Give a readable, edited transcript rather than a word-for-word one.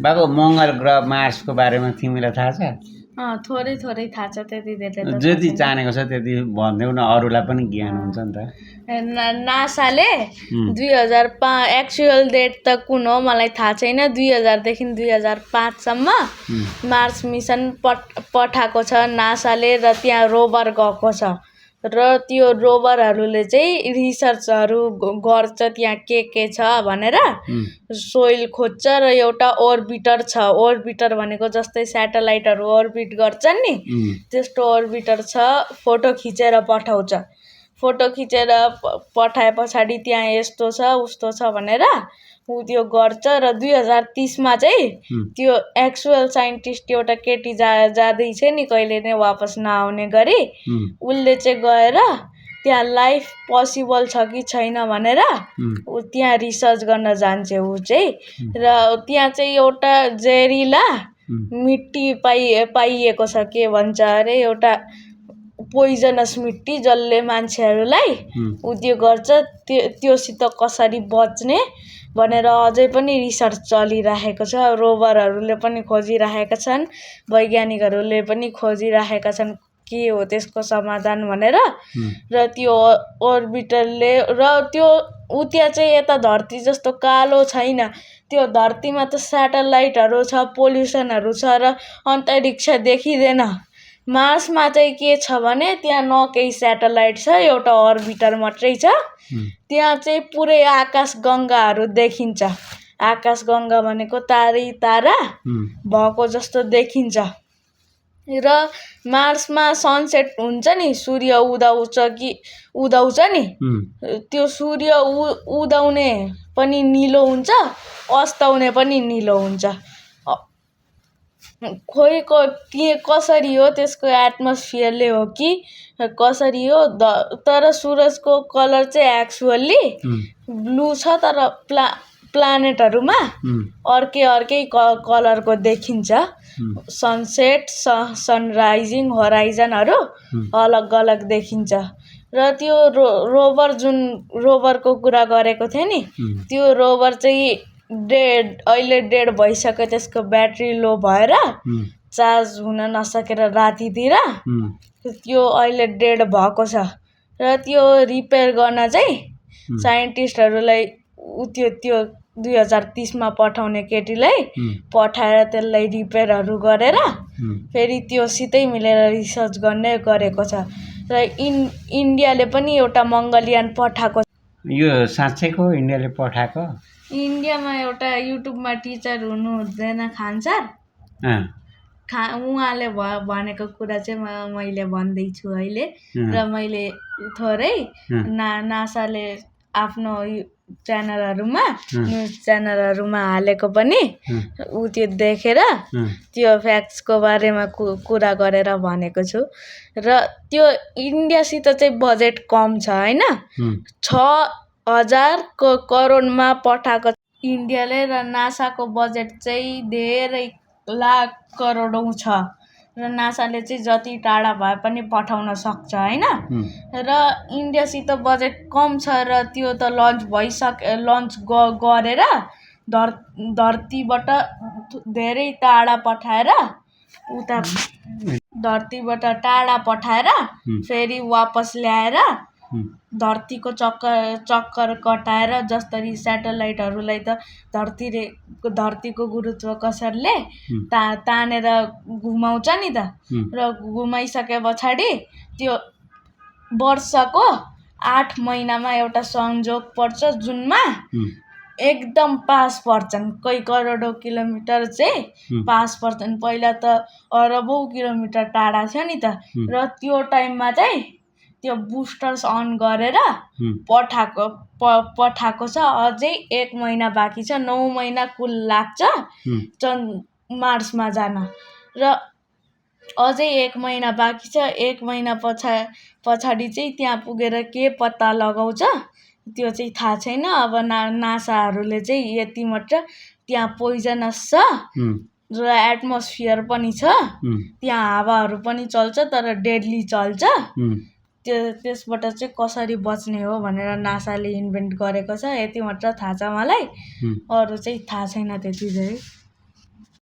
बाबु मङ्गल ग्रह मार्सको बारेमा तिमीलाई थाहा छ? थोरै थोरै थाहा छ, त्यति धेरै त जति जानेको छ त्यति भनिदेऊ न, अरूलाई पनि ज्ञान हुन्छ नि त। नासाले 2005 एक्चुअल डेट त कुन हो मलाई थाहा छैन, 2000 देखि 2005 सम्म मार्स मिसन पठाएको छ नासाले र त्यहाँ रोभर गएको छ र त्यो रोभरहरूले चाहिँ रिसर्चहरू गर्छ त्यहाँ के छ भनेर। सोइल खोज्छ र एउटा ओर्बिटर छ। ओर्बिटर भनेको जस्तै स्याटेलाइटहरू ओर्बिट गर्छन् नि, त्यस्तो ओर्बिटर छ। फोटो खिचेर पठाउँछ। फोटो खिचेर पठाए पछाडि त्यहाँ यस्तो छ उस्तो छ भनेर ऊ त्यो गर्छ र 2030 मा चाहिँ त्यो एक्चुअल साइन्टिस्ट एउटा केटी जाँदैछ नि कहिले नै वापस नआउने गरी, उसले चाहिँ गएर त्यहाँ लाइफ पोसिबल छ कि छैन भनेर ऊ त्यहाँ रिसर्च गर्न जान्छ ऊ चाहिँ। र त्यहाँ चाहिँ एउटा जेरिला मिट्टी पाइएको छ, के भन्छ अरे एउटा पोइजनस मिट्टी जसले मान्छेहरूलाई ऊ त्यो गर्छ। त्योसित कसरी बच्ने भनेर अझै पनि रिसर्च चलिरहेको छ। रोभरहरूले पनि खोजिरहेका छन्, वैज्ञानिकहरूले पनि खोजिरहेका छन् के हो त्यसको समाधान भनेर। र त्यो ओर्बिटरले र त्यो त्यहाँ चाहिँ यता धरती जस्तो कालो छैन, त्यो धरतीमा त स्याटेलाइटहरू छ, पोल्युसनहरू छ र अन्तरिक्ष देखिँदैन। मार्समा चाहिँ के छ भने त्यहाँ न केही स्याटेलाइट छ, एउटा अर्बिटर मात्रै छ। त्यहाँ चाहिँ पुरै आकाश गङ्गाहरू देखिन्छ। आकाश गङ्गा भनेको तारै तारा भएको जस्तो देखिन्छ। र मार्समा सनसेट हुन्छ नि, सूर्य उदाउँछ नि, त्यो सूर्य उदाउने पनि निलो हुन्छ, अस्ताउने पनि निलो हुन्छ। खोइ कसरी हो, त्यसको एटमोस्फियरले हो कि कसरी हो, तर सूरजको कलर चाहिँ एक्चुअल्ली ब्लू छ, तर प्लानेटहरूमा अर्कै कलरको देखिन्छ। सनसेट, सनराइजिङ, होराइजनहरू अलग अलग देखिन्छ। र त्यो रोभरको कुरा गरेको थिएँ नि, त्यो रोभर चाहिँ अहिले डेड भइसक्यो। त्यसको ब्याट्री लो भएर चार्ज हुन नसकेर रातितिर त्यो अहिले डेड भएको छ। र त्यो रिपेयर गर्न चाहिँ साइन्टिस्टहरूलाई त्यो 2030 मा पठाउने केटीलाई पठाएर त्यसलाई रिपेयरहरू गरेर फेरि त्योसितै मिलेर रिसर्च गरेको छ। र इन्डियाले पनि एउटा मङ्गलयान पठाएको छ। यो साँच्चैको इन्डियाले पठाएको? इन्डियामा एउटा युट्युबमा टिचर हुनुहुँदैन खान सर, उहाँले भनेको कुरा चाहिँ मैले भन्दैछु अहिले। र मैले थोरै नासाले आफ्नो च्यानलहरूमा, न्युज च्यानलहरूमा हालेको पनि ऊ त्यो देखेर त्यो फ्याक्ट्सको बारेमा कुरा गरेर भनेको छु। र त्यो इन्डियासित चाहिँ बजेट कम छ होइन, 6000 करोडमा पठाएको इन्डियाले। र नासाको बजेट चाहिँ धेरै लाख करोडौँ छ। र नासाले चाहिँ जति टाढा भए पनि पठाउन सक्छ होइन। र इन्डियासित बजेट कम छ र त्यो त लन्च गरेर धरतीबाट धेरै टाढा पठाएर टाढा पठाएर फेरि वापस ल्याएर धरतीको चक्कर कटाएर, जसरी स्याटेलाइटहरूलाई त धरतीको गुरुत्वाकर्षणले तानेर घुमाउँछ नि त। र घुमाइसके पछाडि त्यो वर्षको 8 महिनामा एउटा संयोग पर्छ जुनमा एकदम पास पर्छन्। कति करोडौँ किलोमिटर चाहिँ पास पर्छन्। पहिला त अरबौँ किलोमिटर टाढा थियो नि त। र त्यो टाइममा चाहिँ त्यो बुस्टर्स अन गरेर पठाएको छ। अझै 1 महिना बाँकी छ, 9 महिना कुल लाग्छ मार्समा जान। र अझै 1 महिना बाँकी छ। 1 महिना पछाडि चाहिँ त्यहाँ पुगेर के पत्ता लगाउँछ त्यो चाहिँ थाहा छैन। अब नासाहरूले चाहिँ यति मात्र त्यहाँ पोइजनस छ र एटमोस्फियर पनि छ, त्यहाँ हावाहरू पनि चल्छ तर डेडली चल्छ। त्यसबाट चाहिँ कसरी बच्ने हो भनेर नासाले इन्भेन्ट गरेको छ। यति मात्र थाहा छ मलाई, अरू चाहिँ थाहा छैन त्यति धेरै।